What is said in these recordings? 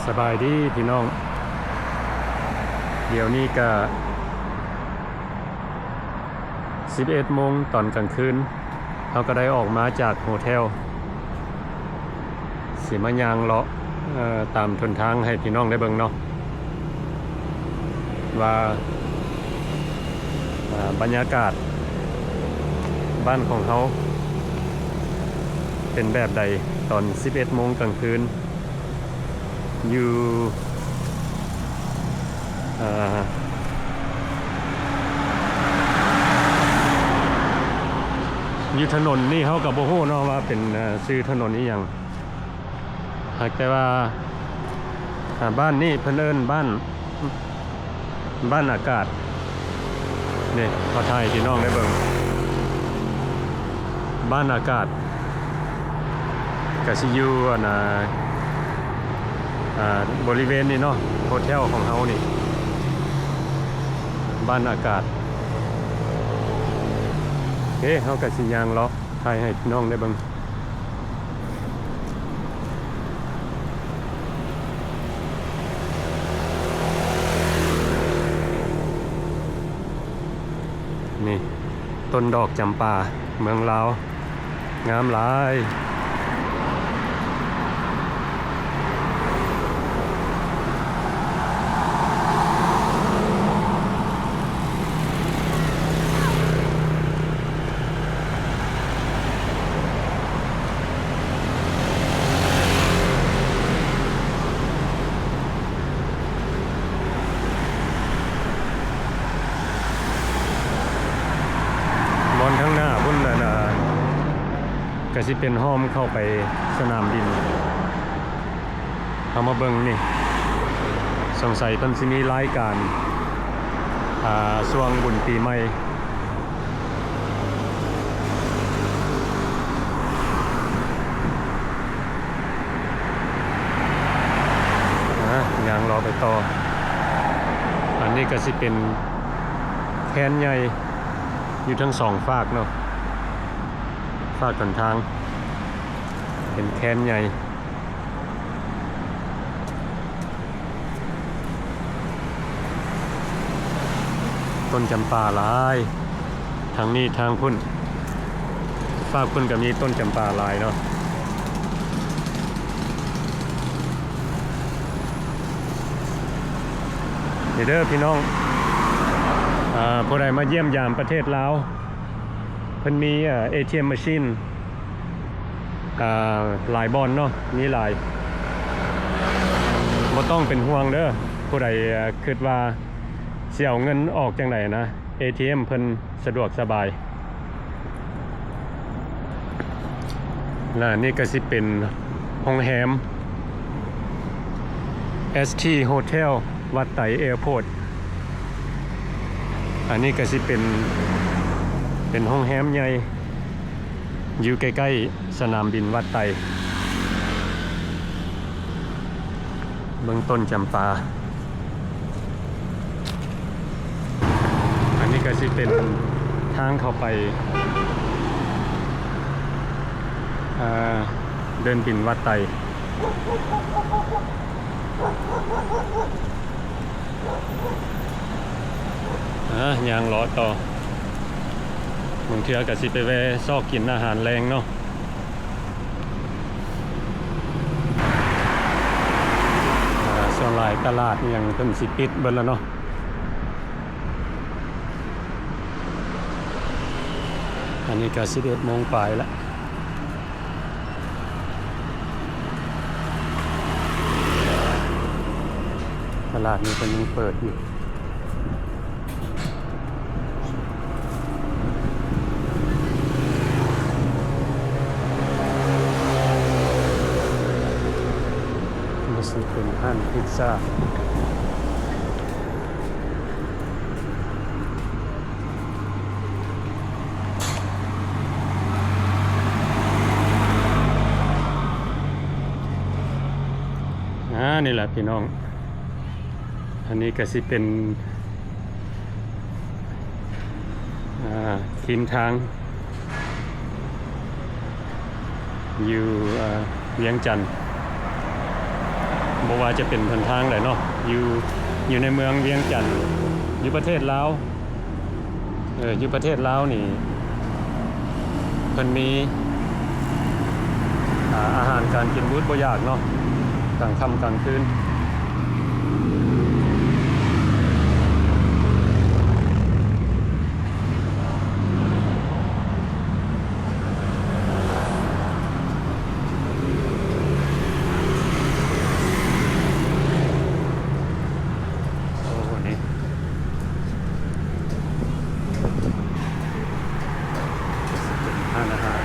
ສະບາຍດີພີ່ນ້ອງ, ດຽວນີ້ກະສິບເອັດໂມງຕອນກາງຄືນ, ເຮົາກະໄດ້ອອກມາຈາກໂຮເທວ ຊິມາຍ່າງເລາະ ເອີ ຕາມຫົນທາງໃຫ້ພີ່ນ້ອງໄດ້ເບິ່ງເນາະ ວ່າ ອ່າ ບັນຍາກາດບ້ານຂອງເຮົາເປັນແບບໃດຕອນສິບເອັດໂມງກາງຄືນ ຢູ່ ອ່າ ຢູ່ຖະໜົນນີ້ ເຮົາກະບໍ່ຮູ້ເນາະວ່າເປັນ ເອີ ຊື່ຖະໜົນອີ່ຫຍັງ. ຫາກແຕ່ວ່າ ອ່າ ບ້ານນີ້ເພິ່ນເອີ້ນບ້ານ ບ້ານອາກາດ. ນີ້ ຂໍຖ່າຍໃຫ້ພີ່ນ້ອງໄດ້ເບິ່ງ ບ້ານອາກາດ ກະຊິຢູ່ ອັນ ອ່າ ອ່າ ບໍລິເວນນີ້ເນາະ ໂຮເທວຂອງເຮົານີ້ ບ້ານອາກາດ. ເອີ ເຮົາກະຊິຍ່າງເລາະ ຖ່າຍໃຫ້ພີ່ນ້ອງໄດ້ເບິ່ງ. ນີ້ ຕົ້ນດອກຈຳປາເມືອງລາວ ງາມຫຼາຍ. ບ່ອນຂ້າງໜ້າພຸ້ນ ອັນ ກະຊິເປັນຮ່ອມເຂົ້າໄປສະໜາມບິນ. ເຮົາມາເບິ່ງນີ້ ສົງໄສເພິ່ນຊິມີລາຍການ ອ່າ ຊ່ວງບຸນປີໃໝ່. ອ່າ ຍ່າງເລາະໄປຕໍ່. ອັນນີ້ກະຊິເປັນແຄນໃຫຍ່ ຢູ່ທັງສອງຟາກເນາະ, ຟາກຂ້າງທາງເປັນແຄນໃຫຍ່. ຕົ້ນຈຳປາຫຼາຍ ທາງນີ້ທາງພຸ້ນ ຟາກພຸ້ນກະມີຕົ້ນຈຳປາຫຼາຍເນາະ. ນີ້ເດີພີ່ນ້ອງ ອ່າ ຜູ້ໃດມາຢ້ຽມຢາມປະເທດລາວ ເພິ່ນມີ ເອີ ເອທີເອັມ ມາຊີນ ອ່າ ຫຼາຍບ່ອນເນາະ ມີຫຼາຍ ບໍ່ຕ້ອງເປັນຫ່ວງເດີ. ຜູ້ໃດ ເອີ ຄິດວ່າຊິເອົາເງິນອອກຈັ່ງໃດນະ ເອທີເອັມ ເພິ່ນສະດວກສະບາຍ. ແລະ ນີ້ກະຊິເປັນໂຮງແຮມ ເອສທີ ໂຮເທວ ວັດໄຕ ແອພອດ. ອັນນີ້ກະຊິເປັນ ເປັນໂຮງແຮມໃຫຍ່ ຢູ່ໃກ້ໆ ສະໜາມບິນວັດໄຕ. ເບິ່ງຕົ້ນຈຳປາ. ອັນນີ້ກະຊິເປັນທາງເຂົ້າໄປ ເອີ ເດີ່ນບິນວັດໄຕ. ອ່າ ຍ່າງເລາະຕໍ່ ບາງເທື່ອກະຊິໄປແວ່ຊອກກິນອາຫານແລງເນາະ. ອ່າ ສ່ວນຫຼາຍຕະຫຼາດອີ່ຫຍັງເພິ່ນຊິປິດເບິດແລ້ວເນາະ. ອັນນີ້ກະສິບເອັດໂມງປາຍລະ. ຕະຫຼາດນີ້ເພິ່ນຍັງເປີດຢູ່. ມັນຊິເປັນຮ້ານພິດຊາ. ອ່າ ນີ້ແຫຼະພີ່ນ້ອງ ອັນນີ້ກະຊິເປັນ ອ່າ ທີມທາງ ຢູ່ ເອີ ວຽງຈັນ ໂບ ວ່າຈະເປັນຫົນທາງໃດເນາະ ຢູ່ ຢູ່ໃນເມືອງວຽງຈັນ ຢູ່ປະເທດລາວ ເອີ ຢູ່ປະເທດລາວນີ້ ເພິ່ນມີ ອາ ອາຫານການກິນອຶດບໍ່ຢາກເນາະ ກາງຄ່ຳກາງຄືນ. ໂອ້ ນີ້ ເປັນຮ້ານອາຫານ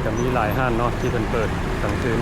ກະມີຫຼາຍຮ້ານເນາະ ທີ່ເພິ່ນເປີດກາງຄືນ.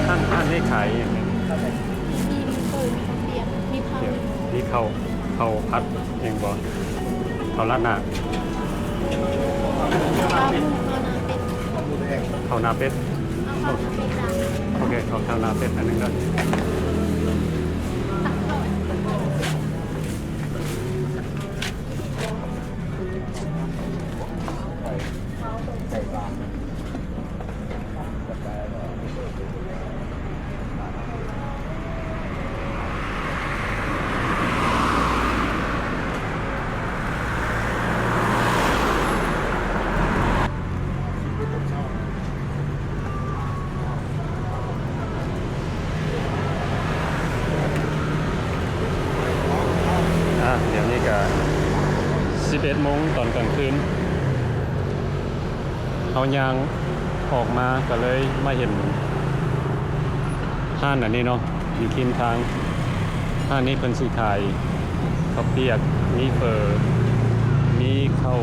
ຮ້ານ ຮ້ານນີ້ຂາຍຫຍັງແດ່? ມີເປີ ມີເຂົ້າປຽກ ມີເຂົ້າ ມີເຂົ້າ ເຂົ້າຜັດຫຍັງບໍ່? ເຂົ້າລາດໜ້າ ເຂົ້າໜ້າເປັດ ເຂົ້າໜ້າເປັດ ເອົາເຂົ້າໜ້າເປັດດຳ ໂອເຄ ເອົາເຂົ້າໜ້າເປັດອັນໜຶ່ງເດີ. ອາ ດຽວນີ້ກະສິບເອັດໂມງຕອນກາງຄືນ ເຮົາຍ່າງອອກມາກະເລີຍມາເຫັນຮ້ານອັນນີ້ເນາະ ຢູ່ຄຣິມທາງ. ຮ້ານນີ້ເພິ່ນຊິຂາຍເຂົ້າປຽກ ມີເຝີ ມີເຂົ້າ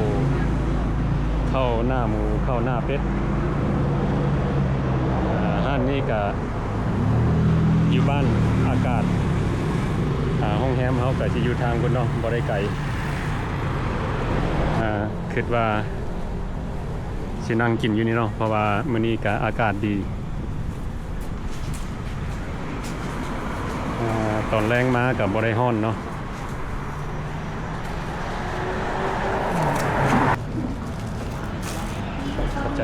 ເຂົ້າໜ້າໝູ ເຂົ້າໜ້າເປັດ. ອາ ຮ້ານນີ້ກະຢູ່ບ້ານອາກາດ ອາ ໂຮງແຮມເຮົາກະຊິຢູ່ທາງພຸ້ນເນາະ ບໍ່ໄດ້ໄກ. ອາ ຄິດວ່າຊິນັ່ງກິນຢູ່ນີ້ເນາະ ເພາະວ່າມື້ນີ້ກະອາກາດດີ. ອາ ຕອນແລງມາກະບໍ່ໄດ້ຮ້ອນເນາະ. ຂອບໃຈ.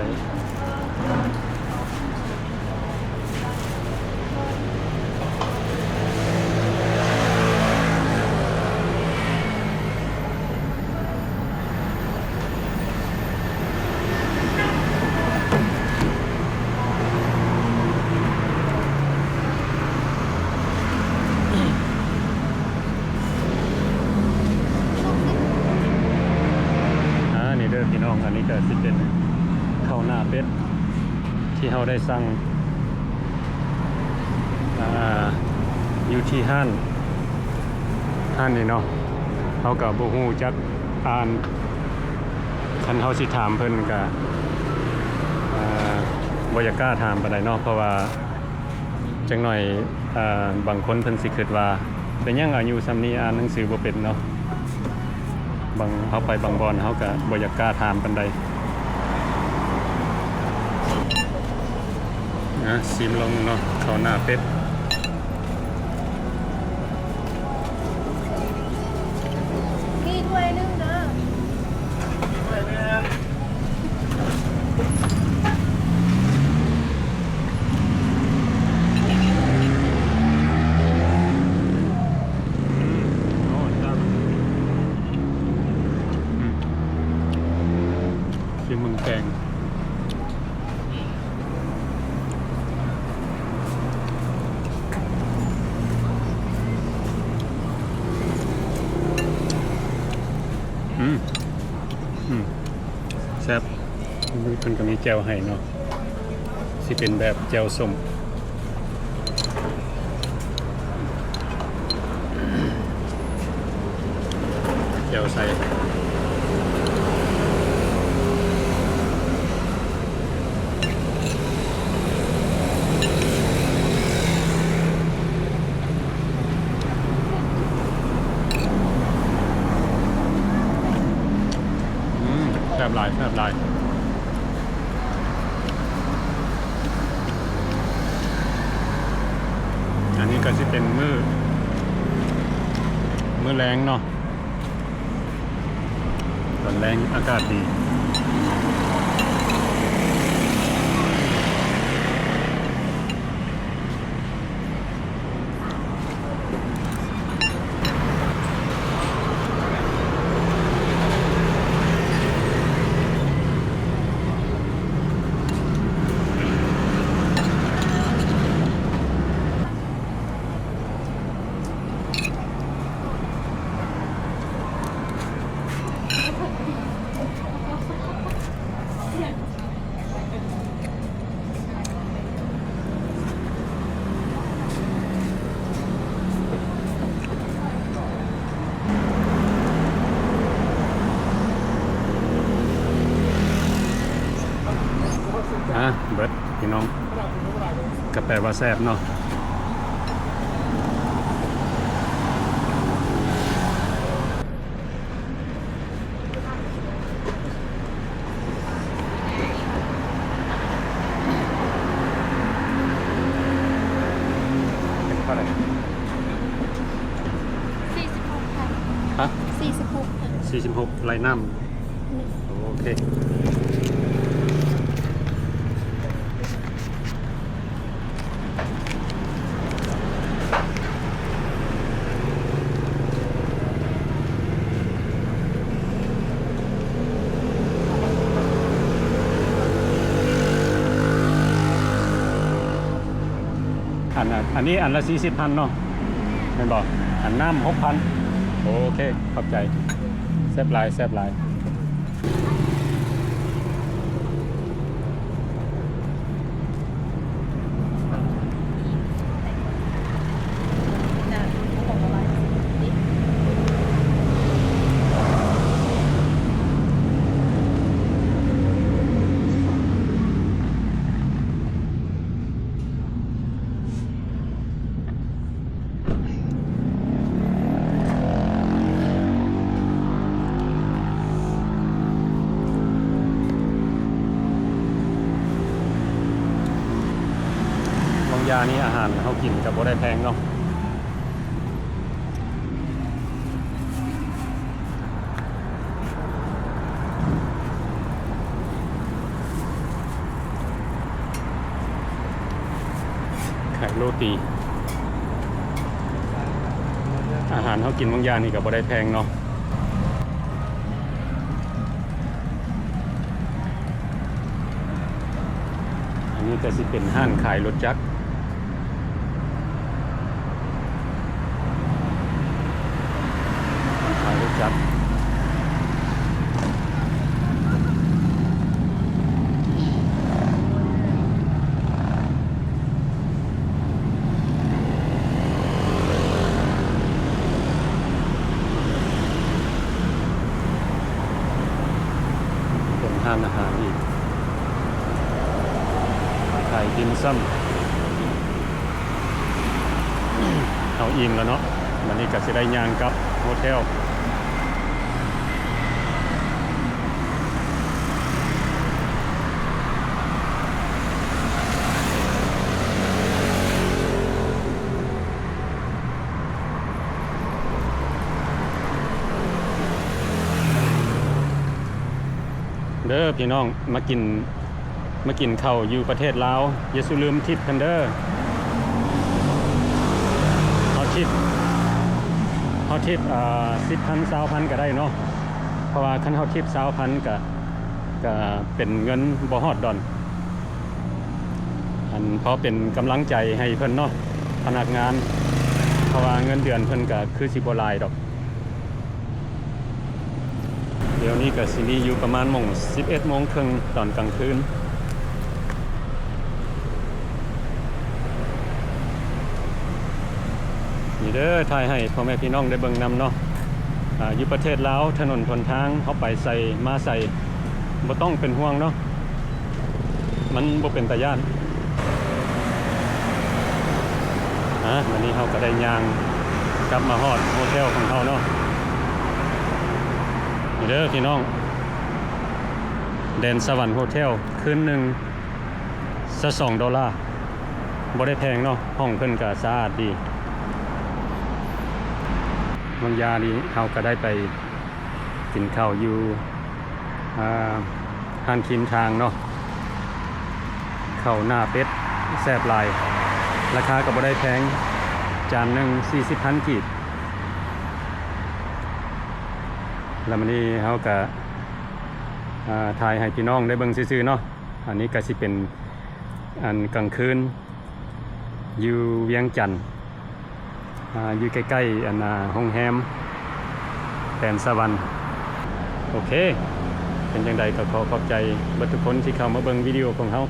ອາ ນີ້ເດີພີ່ນ້ອງ ອັນນີ້ກະຊິເປັນເຂົ້າໜ້າເປັດ ທີ່ເຮົາໄດ້ສັ່ງ ອາ ຢູ່ທີ່ຮ້ານ ຮ້ານນີ້ເນາະ ເຮົາກະບໍ່ຮູ້ຈັກອ່ານ ຄັນເຮົາຊິຖາມເພິ່ນກະ ອາ ບໍ່ຢາກກ້າຖາມປານໃດເນາະ ເພາະວ່າຈັກໜ້ອຍ ອາ ບາງຄົນເພິ່ນຊິຄິດວ່າ ເປັນຫຍັງອາຍຸສ່ຳນີ້ອ່ານໜັງສືບໍ່ເປັນເນາະ. ບາງ ເຮົາໄປບາງບ່ອນເຮົາກະບໍ່ຢາກກ້າຖາມປານໃດ. ອາ ຊີມລອງເນາະ ເຂົ້າໜ້າເປັດ. ມີຖ້ວຍໜຶ່ງເດີ. ຖ້ວຍໜຶ່ງ. ແຈ່ວໃຫ້ເນາະ ຊິເປັນແບບແຈ່ວສົ້ມ ແຈ່ວໃສ່ ອືມ ແຊບຫຼາຍ ແຊບຫຼາຍ. ອັນນີ້ກໍຊິເປັນມື້ ມື້ແລງເນາະ ຕອນແລງອາກາດດີ. ອ່າ ເບິດພີ່ນ້ອງ ກໍແປວ່າແຊບເນາະ. ເປັນເທົ່າໃດ? ສີ່ສິບຫົກພັນ. ຮະ? ສີ່ສິບຫົກພັນ. ສີ່ສິບຫົກ ໄລ່ນ້ຳ. ໂອເຄ. ອັນ ອັນນີ້ອັນລະສີ່ສິບພັນເນາະ ແມ່ນບໍ່? ອັນນ້ຳຫົກພັນ. ໂອເຄ ຂອບໃຈ. ແຊບຫຼາຍ ແຊບຫຼາຍ. ບາງຢ່າງນີ້ອາຫານເຮົາກິນກໍບໍ່ໄດ້ແພງເນາະ. ຂາຍໂຣຕີ ອາຫານເຮົາກິນບາງຢ່າງນີ້ກໍບໍ່ໄດ້ແພງເນາະ. ອັນນີ້ກໍຊິເປັນຮ້ານຂາຍລົດຈັກ. ຂາຍລົດຈັກ ເປັນຮ້ານອາຫານອີກ ຂາຍຕິ່ມຊຳ. ເຮົາອີ່ມແລ້ວເນາະ ບັດນີ້ກໍຊິໄດ້ຍ່າງກັບໂຮເທລ. ເດີພີ່ນ້ອງ ມາກິນ ມາກິນເຂົ້າຢູ່ປະເທດລາວ ຢ່າສູ່ລືມທິບກັນເດີ. ເຮົາທິບ ເຮົາທິບ ເອີ ສິບພັນ ຊາວພັນກໍໄດ້ເນາະ ເພາະວ່າຄັນເຮົາທິບຊາວພັນກໍ ກໍເປັນເງິນບໍ່ຮອດດອນ. ອັນ ພໍເປັນກຳລັງໃຈໃຫ້ເພິ່ນເນາະ ພະນັກງານ ເພາະວ່າເງິນເດືອນເພິ່ນກໍຄືຊິບໍ່ຫຼາຍດອກ. ດຽວນີ້ກໍຊິມີຢູ່ປະມານໂມງ ສິບເອັດໂມງເຄິ່ງຕອນກາງຄືນ. ນີ້ເດີ ຖ່າຍໃຫ້ພໍ່ແມ່ພີ່ນ້ອງໄດ້ເບິ່ງນຳເນາະ. ອາ ຢູ່ປະເທດລາວ ຖະໜົນຫົນທາງເຮົາໄປໃສມາໃສ ບໍ່ຕ້ອງເປັນຫ່ວງເນາະ, ມັນບໍ່ເປັນຕາຢ້ານ. ອາ ວັນນີ້ເຮົາກໍໄດ້ຍ່າງກັບມາຮອດໂຮເທວຂອງເຮົາເນາະ. ນີ້ເດີພີ່ນ້ອງ ແດນສະຫວັນໂຮເທວ ຄືນໜຶ່ງຊາວສອງໂດລາ. ບໍ່ໄດ້ແພງເນາະ, ຫ້ອງເພິ່ນກະສະອາດດີ. ບາງຢ່າງນີ້ເຮົາກະໄດ້ໄປກິນເຂົ້າຢູ່ ອາ ຮ້ານຄຣີມທາງເນາະ, ເຂົ້າໜ້າເປັດແຊບຫຼາຍ, ລາຄາກະບໍ່ໄດ້ແພງ, ຈານໜຶ່ງສີ່ສິບພັນກີບ. ແລ້ວມື້ນີ້ເຮົາກະ ອາ ຖ່າຍໃຫ້ພີ່ນ້ອງໄດ້ເບິ່ງຊື່ໆເນາະ. ອັນນີ້ກະຊິເປັນ ອັນກາງຄືນຢູ່ວຽງຈັນ ອາ ຢູ່ໃກ້ໆ ອັນ ອາ ໂຮງແຮມແດນສະຫວັນ. ໂອເຄ ເປັນຈັ່ງໃດກໍຂໍຂອບໃຈເບິດທຸກຄົນທີ່ເຂົ້າມາເບິ່ງວິດີໂອຂອງເຮົາ.